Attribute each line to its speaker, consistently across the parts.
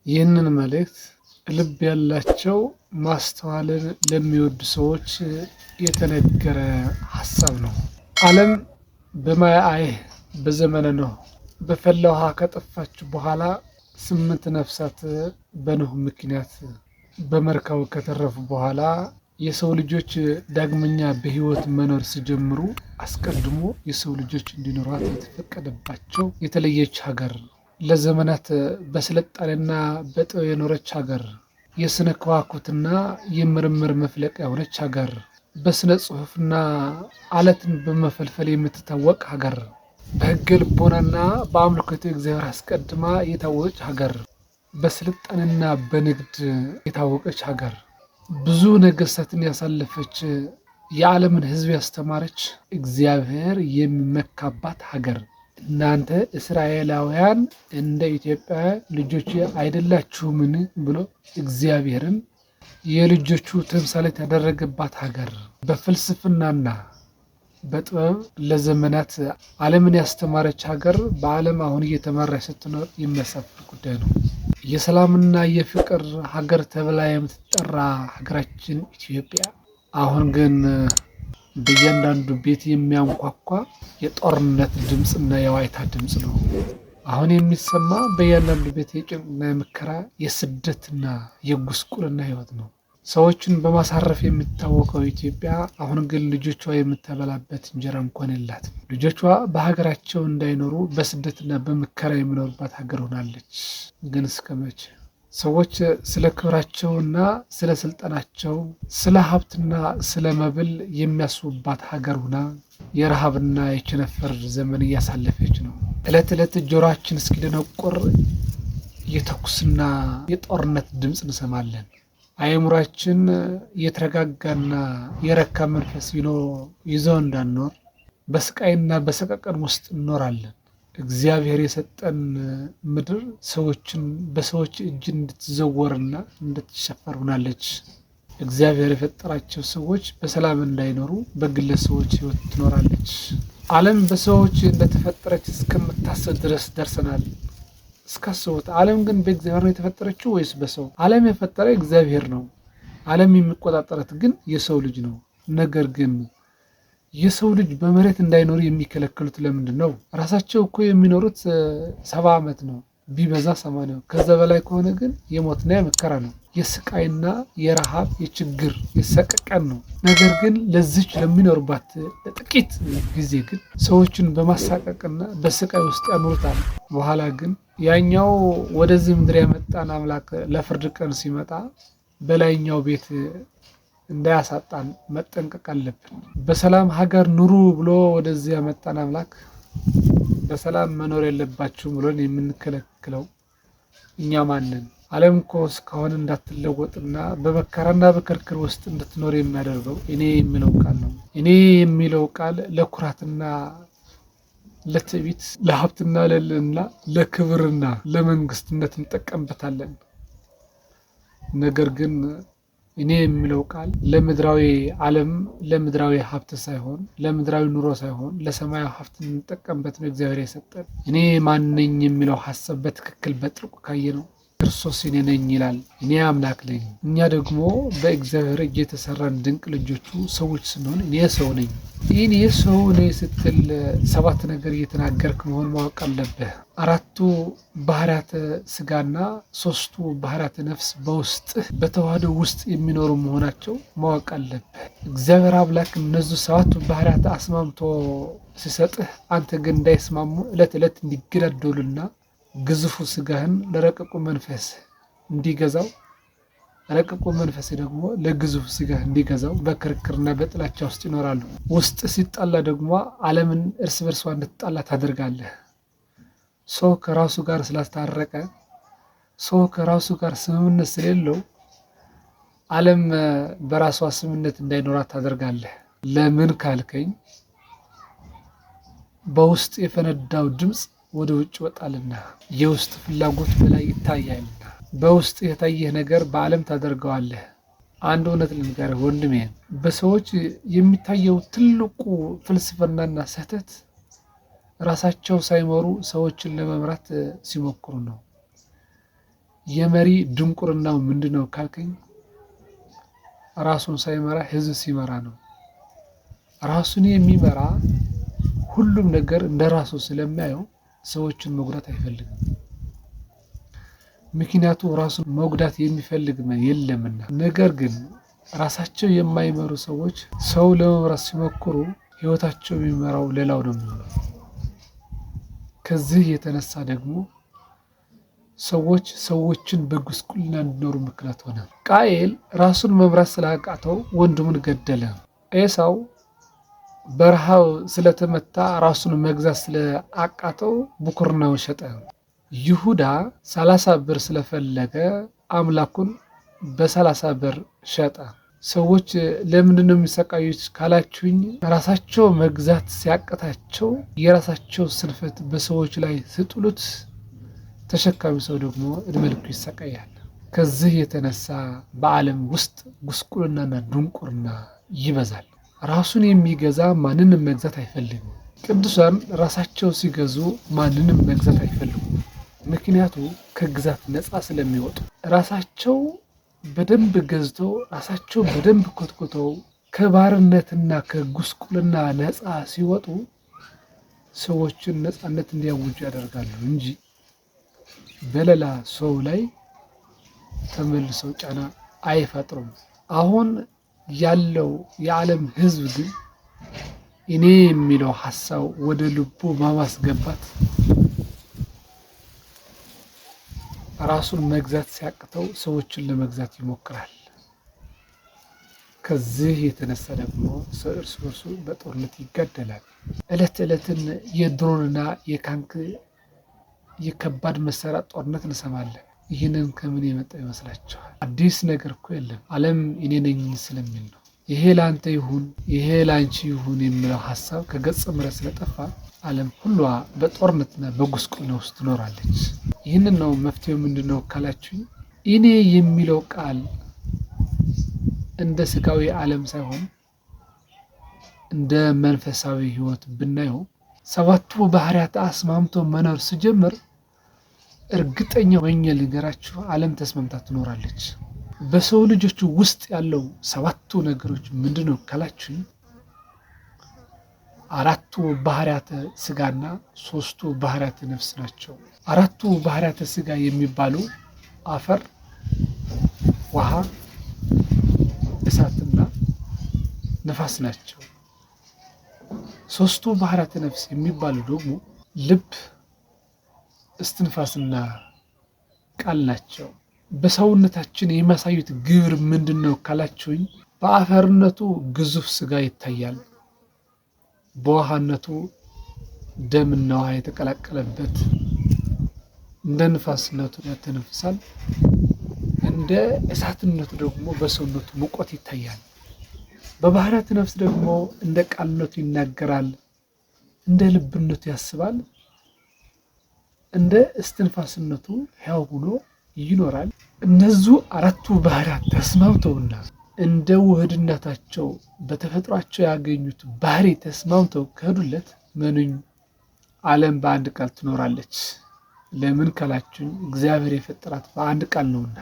Speaker 1: ይህንን መልእክት ልብ ያላቸው ማስተዋልን ለሚወዱ ሰዎች የተነገረ ሀሳብ ነው። ዓለም በማየ አይህ በዘመነ ኖህ በፈላ ውሃ ከጠፋች በኋላ 8 ነፍሳት በኖህ ምክንያት በመርከቡ ከተረፉ በኋላ የሰው ልጆች ዳግመኛ በሕይወት መኖር ሲጀምሩ አስቀድሞ የሰው ልጆች እንዲኖሯት የተፈቀደባቸው የተለየች ሀገር፣ ለዘመናት በስልጣኔና በጥበብ የኖረች ሀገር፣ የስነ ከዋክብትና የምርምር መፍለቂያ የሆነች ሀገር፣ በስነ ጽሑፍና አለትን በመፈልፈል የምትታወቅ ሀገር፣ በሕገ ልቦናና በአምልኮተ እግዚአብሔር አስቀድማ የታወቀች ሀገር፣ በስልጣኔና በንግድ የታወቀች ሀገር፣ ብዙ ነገስታትን ያሳለፈች፣ የዓለምን ሕዝብ ያስተማረች፣ እግዚአብሔር የሚመካባት ሀገር፣ እናንተ እስራኤላውያን እንደ ኢትዮጵያ ልጆች አይደላችሁምን ብሎ እግዚአብሔርን የልጆቹ ተምሳሌት ያደረገባት ሀገር፣ በፍልስፍናና በጥበብ ለዘመናት ዓለምን ያስተማረች ሀገር በዓለም አሁን እየተመራች ስትኖር የሚያሳፍር ጉዳይ ነው። የሰላምና የፍቅር ሀገር ተብላ የምትጠራ ሀገራችን ኢትዮጵያ አሁን ግን በእያንዳንዱ ቤት የሚያንኳኳ የጦርነት ድምፅና የዋይታ ድምፅ ነው። አሁን የሚሰማ በእያንዳንዱ ቤት የጭንቅና የመከራ የስደትና የጉስቁልና ህይወት ነው። ሰዎችን በማሳረፍ የሚታወቀው ኢትዮጵያ አሁን ግን ልጆቿ የምታበላበት እንጀራ እንኳን የላትም። ልጆቿ በሀገራቸው እንዳይኖሩ በስደትና በመከራ የሚኖሩባት ሀገር ሆናለች። ግን እስከ መቼ? ሰዎች ስለ ክብራቸውና ስለ ስልጣናቸው፣ ስለ ሀብትና ስለ መብል የሚያስቡባት ሀገር ሆና የረሃብና የቸነፈር ዘመን እያሳለፈች ነው። ዕለት ዕለት ጆሮአችን እስኪደነቁር የተኩስና የጦርነት ድምፅ እንሰማለን። አእምሯችን የተረጋጋና የረካ መንፈስ ይዘው እንዳንኖር በስቃይና በሰቀቀን ውስጥ እንኖራለን። እግዚአብሔር የሰጠን ምድር ሰዎችን በሰዎች እጅ እንድትዘወርና እንድትሸፈር ሆናለች። እግዚአብሔር የፈጠራቸው ሰዎች በሰላም እንዳይኖሩ በግለሰቦች ሕይወት ትኖራለች። ዓለም በሰዎች እንደተፈጠረች እስከምታስብ ድረስ ደርሰናል። እስካስቡት ዓለም ግን በእግዚአብሔር ነው የተፈጠረችው ወይስ በሰው? ዓለም የፈጠረ እግዚአብሔር ነው። ዓለም የሚቆጣጠረት ግን የሰው ልጅ ነው። ነገር ግን የሰው ልጅ በመሬት እንዳይኖሩ የሚከለክሉት ለምንድን ነው? ራሳቸው እኮ የሚኖሩት 70 ዓመት ነው፣ ቢበዛ 80። ከዛ በላይ ከሆነ ግን የሞትና የመከራ ነው፣ የስቃይና የረሃብ የችግር የሰቀቀን ነው። ነገር ግን ለዚች ለሚኖርባት ለጥቂት ጊዜ ግን ሰዎችን በማሳቀቅና በስቃይ ውስጥ ያኖሩታል። በኋላ ግን ያኛው ወደዚህ ምድር ያመጣን አምላክ ለፍርድ ቀን ሲመጣ በላይኛው ቤት እንዳያሳጣን መጠንቀቅ አለብን። በሰላም ሀገር ኑሩ ብሎ ወደዚህ ያመጣን አምላክ በሰላም መኖር የለባችሁም ብሎን የምንከለክለው እኛ ማንን? ዓለም እኮ እስካሁን እንዳትለወጥና በመከራና በክርክር ውስጥ እንድትኖር የሚያደርገው እኔ የሚለው ቃል ነው። እኔ የሚለው ቃል ለኩራትና ለትዕቢት፣ ለሀብትና ለልዕልና፣ ለክብርና ለመንግስትነት እንጠቀምበታለን። ነገር ግን እኔ የሚለው ቃል ለምድራዊ ዓለም ለምድራዊ ሀብት ሳይሆን፣ ለምድራዊ ኑሮ ሳይሆን ለሰማያዊ ሀብት እንጠቀምበት ነው እግዚአብሔር የሰጠን። እኔ ማነኝ የሚለው ሀሳብ በትክክል በጥልቁ ካየ ነው ክርስቶስ እኔ ነኝ ይላል። እኔ አምላክ ነኝ። እኛ ደግሞ በእግዚአብሔር እጅ የተሰራን ድንቅ ልጆቹ ሰዎች ስንሆን እኔ ሰው ነኝ። እኔ ሰው ነኝ ስትል 7 ነገር እየተናገርክ መሆን ማወቅ አለብህ። 4ቱ ባህሪያተ ስጋና 3ቱ ባህሪያተ ነፍስ በውስጥህ በተዋህዶ ውስጥ የሚኖሩ መሆናቸው ማወቅ አለብህ። እግዚአብሔር አምላክ እነዚህ 7ቱ ባህሪያት አስማምቶ ሲሰጥህ አንተ ግን እንዳይስማሙ ዕለት ዕለት እንዲገዳደሉና ግዙፉ ስጋህን ለረቀቁ መንፈስ እንዲገዛው፣ ረቀቁ መንፈስ ደግሞ ለግዙፍ ስጋህ እንዲገዛው በክርክርና በጥላቻ ውስጥ ይኖራሉ። ውስጥ ሲጣላ ደግሞ ዓለምን እርስ በርሷ እንድትጣላ ታደርጋለህ። ሰው ከራሱ ጋር ስላልታረቀ፣ ሰው ከራሱ ጋር ስምምነት ስለሌለው ዓለም በራሷ ስምምነት እንዳይኖራት ታደርጋለህ። ለምን ካልከኝ በውስጥ የፈነዳው ድምጽ ወደ ውጭ ይወጣልና የውስጥ ፍላጎት በላይ ይታያልና በውስጥ የታየህ ነገር በዓለም ታደርገዋለህ። አንድ እውነት ልንገርህ ወንድሜ፣ በሰዎች የሚታየው ትልቁ ፍልስፍናና ስህተት ራሳቸው ሳይመሩ ሰዎችን ለመምራት ሲሞክሩ ነው። የመሪ ድንቁርናው ምንድን ነው ካልከኝ፣ ራሱን ሳይመራ ህዝብ ሲመራ ነው። ራሱን የሚመራ ሁሉም ነገር እንደ ራሱ ስለሚያየው ሰዎችን መጉዳት አይፈልግም። ምክንያቱ ራሱን መጉዳት የሚፈልግ የለምና። ነገር ግን ራሳቸው የማይመሩ ሰዎች ሰው ለመምራት ሲሞክሩ ህይወታቸው የሚመራው ሌላው ነው የሚሆነው። ከዚህ የተነሳ ደግሞ ሰዎች ሰዎችን በጉስቁልና እንዲኖሩ ምክንያት ሆነ። ቃኤል ራሱን መምራት ስላቃተው ወንድሙን ገደለ። ኤሳው በረሃብ ስለተመታ ራሱን መግዛት ስለአቃተው ብኩርናውን ሸጠ። ይሁዳ 30 ብር ስለፈለገ አምላኩን በ30 ብር ሸጠ። ሰዎች ለምንድን ነው የሚሰቃዩት ካላችሁኝ፣ ራሳቸው መግዛት ሲያቅታቸው የራሳቸው ስንፈት በሰዎች ላይ ስጥሉት፣ ተሸካሚ ሰው ደግሞ እድሜ ልኩ ይሰቃያል። ከዚህ የተነሳ በዓለም ውስጥ ጉስቁልናና ድንቁርና ይበዛል። ራሱን የሚገዛ ማንንም መግዛት አይፈልግም። ቅዱሳን ራሳቸው ሲገዙ ማንንም መግዛት አይፈልጉም። ምክንያቱ ከግዛት ነፃ ስለሚወጡ ራሳቸው በደንብ ገዝተው ራሳቸው በደንብ ኮትኩተው ከባርነትና ከጉስቁልና ነፃ ሲወጡ ሰዎችን ነፃነት እንዲያውጁ ያደርጋሉ እንጂ በሌላ ሰው ላይ ተመልሰው ጫና አይፈጥሩም። አሁን ያለው የዓለም ሕዝብ ግን እኔ የሚለው ሀሳብ ወደ ልቡ በማስገባት ራሱን መግዛት ሲያቅተው ሰዎችን ለመግዛት ይሞክራል። ከዚህ የተነሳ ደግሞ ሰው እርስ በርሱ በጦርነት ይጋደላል። ዕለት ዕለትን የድሮንና የታንክ የከባድ መሳሪያ ጦርነት እንሰማለን። ይህንን ከምን የመጣ ይመስላችኋል? አዲስ ነገር እኮ የለም። ዓለም እኔ ነኝ ስለሚል ነው። ይሄ ለአንተ ይሁን ይሄ ለአንቺ ይሁን የሚለው ሀሳብ ከገጸ ምድር ስለጠፋ ዓለም ሁሏ በጦርነትና በጉስቁልና ውስጥ ትኖራለች። ይህንን ነው መፍትሄው ምንድን ነው ካላችሁኝ፣ እኔ የሚለው ቃል እንደ ስጋዊ ዓለም ሳይሆን እንደ መንፈሳዊ ሕይወት ብናየው ሰባቱ ባህሪያት አስማምቶ መኖር ሲጀምር እርግጠኛ ሆኜ ልንገራችሁ፣ ዓለም ተስማምታ ትኖራለች። በሰው ልጆች ውስጥ ያለው ሰባቱ ነገሮች ምንድን ነው ካላችሁኝ፣ አራቱ ባህሪያተ ስጋና ሶስቱ ባህሪያተ ነፍስ ናቸው። አራቱ ባህሪያተ ስጋ የሚባሉ አፈር፣ ውሃ፣ እሳትና ነፋስ ናቸው። ሶስቱ ባህሪያተ ነፍስ የሚባሉ ደግሞ ልብ፣ እስትንፋስና ቃል ናቸው። በሰውነታችን የሚያሳዩት ግብር ምንድን ነው ካላችሁኝ፣ በአፈርነቱ ግዙፍ ስጋ ይታያል። በውሃነቱ ደምና ውሃ የተቀላቀለበት፣ እንደ ንፋስነቱ ያተነፍሳል። እንደ እሳትነቱ ደግሞ በሰውነቱ ሙቀት ይታያል። በባህሪያተ ነፍስ ደግሞ እንደ ቃልነቱ ይናገራል፣ እንደ ልብነቱ ያስባል፣ እንደ እስትንፋስነቱ ሕያው ሆኖ ይኖራል። እነዚሁ አራቱ ባህሪያት ተስማምተውና እንደ ውህድነታቸው በተፈጥሯቸው ያገኙት ባህሪ ተስማምተው ከሄዱለት መኑኝ ዓለም በአንድ ቃል ትኖራለች። ለምን ካላችሁኝ እግዚአብሔር የፈጠራት በአንድ ቃል ነውና።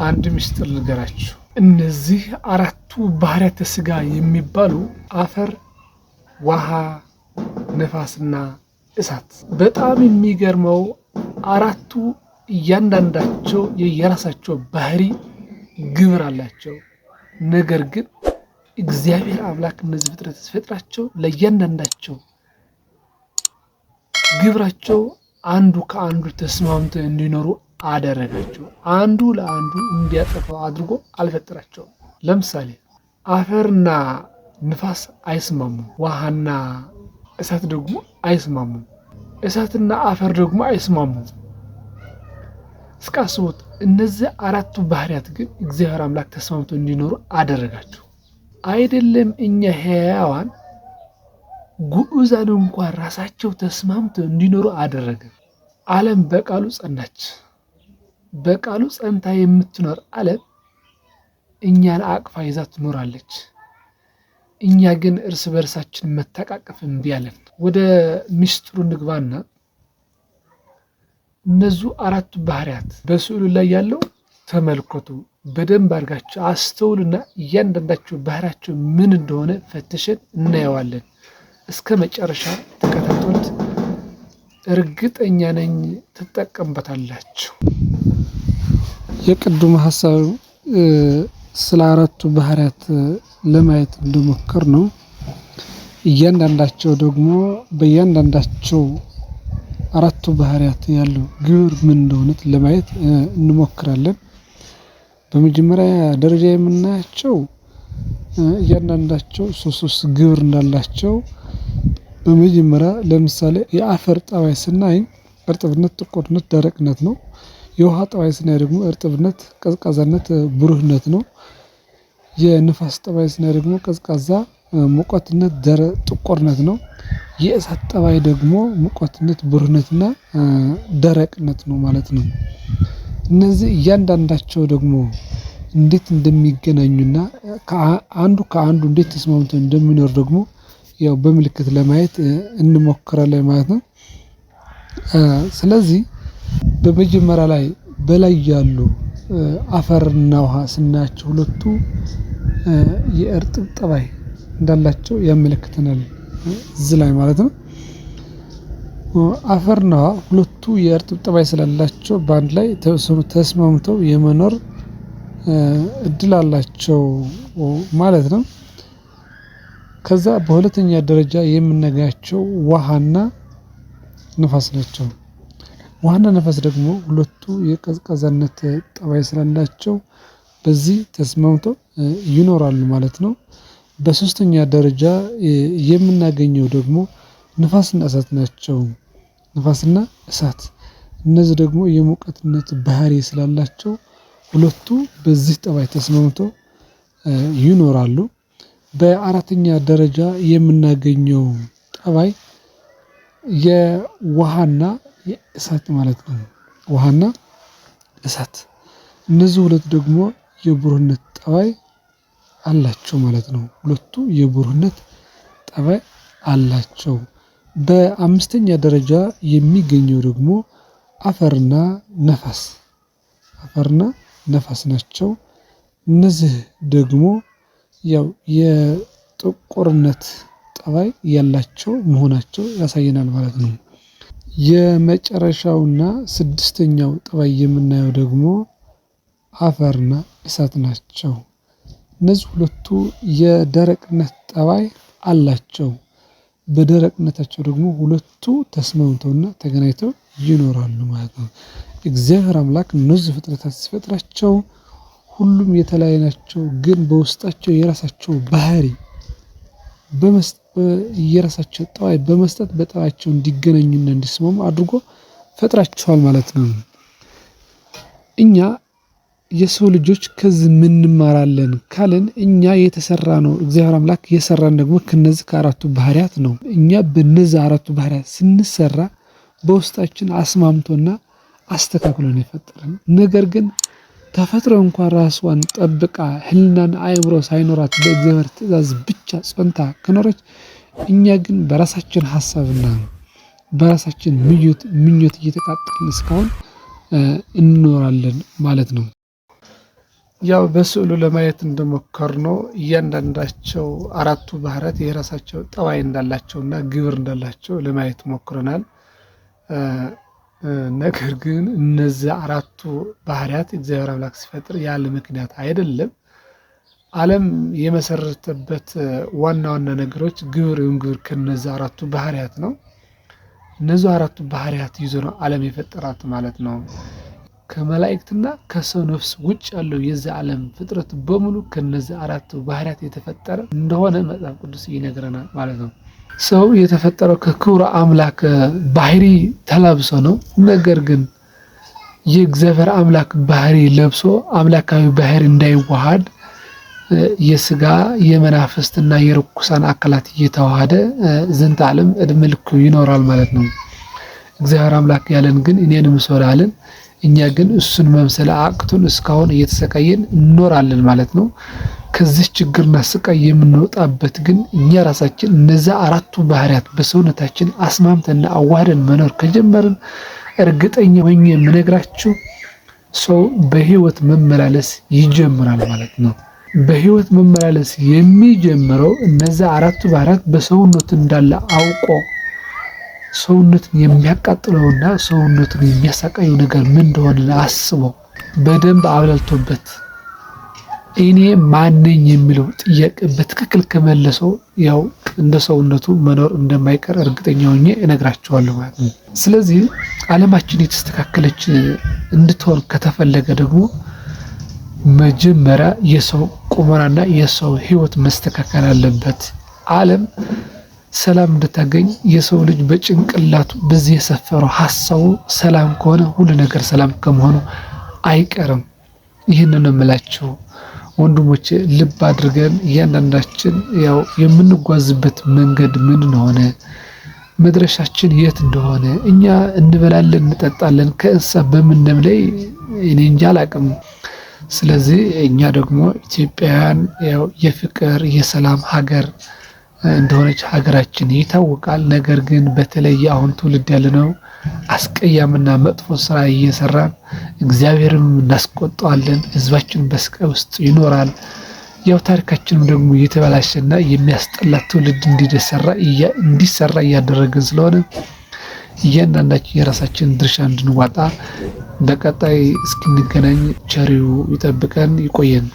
Speaker 1: አንድ ምስጢር ልንገራችሁ። እነዚህ አራቱ ባህሪያተ ስጋ የሚባሉ አፈር፣ ውሃ፣ ነፋስና እሳት። በጣም የሚገርመው አራቱ እያንዳንዳቸው የየራሳቸው ባህሪ ግብር አላቸው። ነገር ግን እግዚአብሔር አምላክ እነዚህ ፍጥረት ሲፈጥራቸው ለእያንዳንዳቸው ግብራቸው አንዱ ከአንዱ ተስማምተው እንዲኖሩ አደረጋቸው። አንዱ ለአንዱ እንዲያጠፋው አድርጎ አልፈጠራቸውም። ለምሳሌ አፈርና ንፋስ አይስማሙም። ውሃና እሳት ደግሞ አይስማሙም። እሳትና አፈር ደግሞ አይስማሙም። እስካስቡት እነዚህ አራቱ ባህሪያት ግን እግዚአብሔር አምላክ ተስማምቶ እንዲኖሩ አደረጋቸው። አይደለም እኛ ሕያዋን ግዑዛን እንኳን ራሳቸው ተስማምተው እንዲኖሩ አደረገ። ዓለም በቃሉ ጸናች። በቃሉ ጸንታ የምትኖር ዓለም እኛን አቅፋ ይዛ ትኖራለች። እኛ ግን እርስ በእርሳችን መተቃቀፍ እምቢ አለን። ወደ ምስጢሩ ንግባና እነዚሁ አራቱ ባህሪያት በስዕሉ ላይ ያለው ተመልከቱ፣ በደንብ አድርጋችሁ አስተውሉና እያንዳንዳቸው ባህሪያቸው ምን እንደሆነ ፈትሸን እናየዋለን። እስከ መጨረሻ ተከታተሉት። እርግጠኛ ነኝ ትጠቀምበታላችሁ። የቅድሙ ሀሳብ ስለ አራቱ ባህሪያት ለማየት እንደሞከር ነው። እያንዳንዳቸው ደግሞ በእያንዳንዳቸው አራቱ ባህሪያት ያለው ግብር ምን እንደሆነ ለማየት እንሞክራለን። በመጀመሪያ ደረጃ የምናያቸው እያንዳንዳቸው ሶስት ሶስት ግብር እንዳላቸው። በመጀመሪያ ለምሳሌ የአፈር ጠባይ ስናይ እርጥብነት፣ ጥቁርነት፣ ደረቅነት ነው። የውሃ ጠባይ ስናይ ደግሞ እርጥብነት፣ ቀዝቃዛነት፣ ብሩህነት ነው። የንፋስ ጠባይ ስናይ ደግሞ ቀዝቃዛ፣ ሙቀትነት፣ ጥቁርነት ነው። የእሳት ጠባይ ደግሞ ሙቀትነት፣ ብሩህነትና ደረቅነት ነው ማለት ነው። እነዚህ እያንዳንዳቸው ደግሞ እንዴት እንደሚገናኙና አንዱ ከአንዱ እንዴት ተስማምቶ እንደሚኖር ደግሞ ያው በምልክት ለማየት እንሞክራለን ማለት ነው። ስለዚህ በመጀመሪያ ላይ በላይ ያሉ አፈርና ውሃ ስናያቸው ሁለቱ የእርጥብ ጠባይ እንዳላቸው ያመለክተናል እዚህ ላይ ማለት ነው። አፈርና ውሃ ሁለቱ የእርጥብ ጠባይ ስላላቸው በአንድ ላይ ተስማምተው የመኖር እድል አላቸው ማለት ነው። ከዛ በሁለተኛ ደረጃ የምናገኛቸው ውሃና ንፋስ ናቸው። ውሃና ነፋስ ደግሞ ሁለቱ የቀዝቃዛነት ጠባይ ስላላቸው በዚህ ተስማምተው ይኖራሉ ማለት ነው። በሶስተኛ ደረጃ የምናገኘው ደግሞ ንፋስና እሳት ናቸው። ንፋስና እሳት እነዚህ ደግሞ የሙቀትነት ባህሪ ስላላቸው ሁለቱ በዚህ ጠባይ ተስማምተው ይኖራሉ። በአራተኛ ደረጃ የምናገኘው ጠባይ የውሃና የእሳት ማለት ነው። ውሃና እሳት እነዚህ ሁለት ደግሞ የብሩህነት ጠባይ አላቸው ማለት ነው። ሁለቱ የብሩህነት ጠባይ አላቸው። በአምስተኛ ደረጃ የሚገኘው ደግሞ አፈርና ነፋስ አፈርና ነፋስ ናቸው። እነዚህ ደግሞ ያው የጥቁርነት ጠባይ ያላቸው መሆናቸው ያሳየናል ማለት ነው። የመጨረሻውና ስድስተኛው ጠባይ የምናየው ደግሞ አፈርና እሳት ናቸው። እነዚህ ሁለቱ የደረቅነት ጠባይ አላቸው። በደረቅነታቸው ደግሞ ሁለቱ ተስማምተውና ተገናኝተው ይኖራሉ ማለት ነው። እግዚአብሔር አምላክ እነዚህ ፍጥረታት ሲፈጥራቸው ሁሉም የተለያዩ ናቸው፣ ግን በውስጣቸው የራሳቸው ባህሪ የራሳቸው ጠባይ በመስጠት በጠባያቸው እንዲገናኙና እንዲስማሙ አድርጎ ፈጥራቸዋል ማለት ነው። እኛ የሰው ልጆች ከዚህ ምን እንማራለን ካልን እኛ የተሰራ ነው እግዚአብሔር አምላክ የሰራን ደግሞ ከነዚህ ከአራቱ ባህሪያት ነው። እኛ በነዚህ አራቱ ባህሪያት ስንሰራ በውስጣችን አስማምቶና አስተካክሎ ነው የፈጠረን። ነገር ግን ተፈጥሮ እንኳን ራስዋን ጠብቃ ሕሊናና አእምሮ ሳይኖራት በእግዚአብሔር ትእዛዝ ብቻ ጸንታ ከኖረች፣ እኛ ግን በራሳችን ሀሳብና በራሳችን ምኞት እየተቃጠልን እስካሁን እንኖራለን ማለት ነው። ያው በስዕሉ ለማየት እንደሞከርነው እያንዳንዳቸው አራቱ ባህሪያት የራሳቸው ጠባይ እንዳላቸውና ግብር እንዳላቸው ለማየት ሞክረናል። ነገር ግን እነዚህ አራቱ ባህሪያት እግዚአብሔር አምላክ ሲፈጥር ያለ ምክንያት አይደለም። ዓለም የመሰረተበት ዋና ዋና ነገሮች ግብር ይሁን ግብር ከነዚህ አራቱ ባህሪያት ነው። እነዚህ አራቱ ባህሪያት ይዞ ነው ዓለም የፈጠራት ማለት ነው። ከመላእክትና ከሰው ነፍስ ውጭ ያለው የዚህ ዓለም ፍጥረት በሙሉ ከነዚህ አራቱ ባህሪያት የተፈጠረ እንደሆነ መጽሐፍ ቅዱስ ይነግረናል ማለት ነው። ሰው የተፈጠረው ከክብረ አምላክ ባህሪ ተላብሶ ነው። ነገር ግን የእግዚአብሔር አምላክ ባህሪ ለብሶ አምላካዊ ባህሪ እንዳይዋሃድ የስጋ የመናፍስትና የርኩሳን አካላት እየተዋሃደ ዝንተ ዓለም ዕድሜ ልኩ ይኖራል ማለት ነው። እግዚአብሔር አምላክ ያለን ግን እኔን ምሰሉ አለን። እኛ ግን እሱን መምሰል አቅቶን እስካሁን እየተሰቃየን እንኖራለን ማለት ነው። ከዚህ ችግርና ስቃይ የምንወጣበት ግን እኛ ራሳችን እነዛ አራቱ ባህሪያት በሰውነታችን አስማምተንና አዋህደን መኖር ከጀመርን እርግጠኛ ሆኜ የምነግራችሁ ሰው በህይወት መመላለስ ይጀምራል ማለት ነው። በህይወት መመላለስ የሚጀምረው እነዛ አራቱ ባህሪያት በሰውነቱ እንዳለ አውቆ ሰውነትን የሚያቃጥለውና ሰውነትን የሚያሳቃየው ነገር ምን እንደሆነ አስቦ በደንብ አብላልቶበት እኔ ማነኝ የሚለው ጥያቄ በትክክል ከመለሰው ያው እንደ ሰውነቱ መኖር እንደማይቀር እርግጠኛ ሆኜ እነግራቸዋለሁ ማለት ነው። ስለዚህ ዓለማችን የተስተካከለች እንድትሆን ከተፈለገ ደግሞ መጀመሪያ የሰው ቁመናና የሰው ሕይወት መስተካከል አለበት። ዓለም ሰላም እንድታገኝ የሰው ልጅ በጭንቅላቱ በዚህ የሰፈረው ሀሳቡ ሰላም ከሆነ ሁሉ ነገር ሰላም ከመሆኑ አይቀርም። ይህንን የምላችሁ ወንድሞቼ ልብ አድርገን እያንዳንዳችን ያው የምንጓዝበት መንገድ ምን እንደሆነ፣ መድረሻችን የት እንደሆነ፣ እኛ እንበላለን እንጠጣለን ከእንስሳ በምንም ላይ እኔ እንጃ አላቅም። ስለዚህ እኛ ደግሞ ኢትዮጵያውያን ያው የፍቅር የሰላም ሀገር እንደሆነች ሀገራችን ይታወቃል። ነገር ግን በተለይ አሁን ትውልድ ያለነው አስቀያምና መጥፎ ስራ እየሰራን እግዚአብሔርም እናስቆጠዋለን። ህዝባችን በስቃይ ውስጥ ይኖራል። ያው ታሪካችንም ደግሞ እየተበላሸና የሚያስጠላ ትውልድ እንዲሰራ እያደረግን ስለሆነ እያንዳንዳችን የራሳችንን ድርሻ እንድንዋጣ በቀጣይ እስክንገናኝ ቸሪው ይጠብቀን፣ ይቆየን።